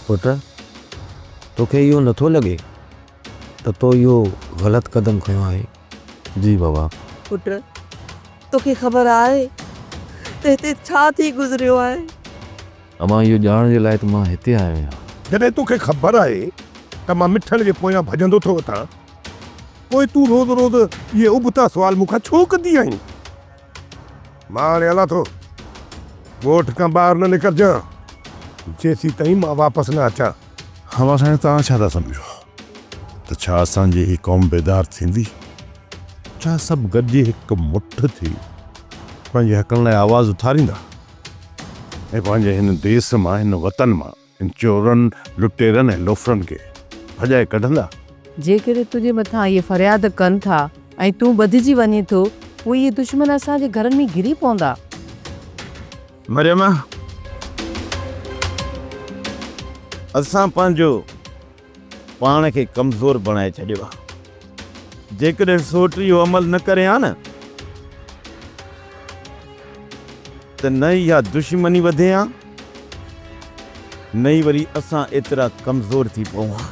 پٽ، توکي اهو نٿو لڳي ته تو اهو غلط قدم کنيو آهي؟ جي بابا. پٽ، توکي خبر آهي ته هتي ڇا ٿي گذريو آهي؟ امان، اهو ڄاڻڻ جي لاء ته مان هتي آيو آهيان. جڏهن توکي خبر آهي ته مان مٺڻ جي پويان ڀڄندو ٿو وتان، پوء تون روز روز اهي ابتا سوال مون کان ڇو ڪندي آهين؟ مان هاڻي هلان ٿو. ڳوٺ کان ٻاهر نه نڪرجان، جيسيتائين مان واپس نه اچان. امان سائين توهان ڇا ٿا سمجهو ته ڇا اسان جي هي قوم بيدار ٿيندي؟ ڇا سڀ گڏجي هڪ مٺ ٿي پنهنجي حقن لاء آواز اٿاريندا ۽ پنهنجي هن ديس مان هن وطن مان ان چورن، لٽيرن ۽ لوفرن کي ڀڄائي ڪڍندا؟ جيڪڏهن تنهنجي مٿان اهي فرياد ڪن ٿا ۽ تون ٻڌجي وڃين ٿو، پوء اهي دشمن اسان جي گهرن ۾ گهري پوندا. مريم، اسان پنهنجو پاڻ کي ڪمزور بڻائي ڇڏيو آهي. جيڪڏهن سوٽ اهو عمل نه ڪري ها نه ته نه اها دشمني وڌي ها نه ئي وري اسان ايترا ڪمزور ٿي پئون ها.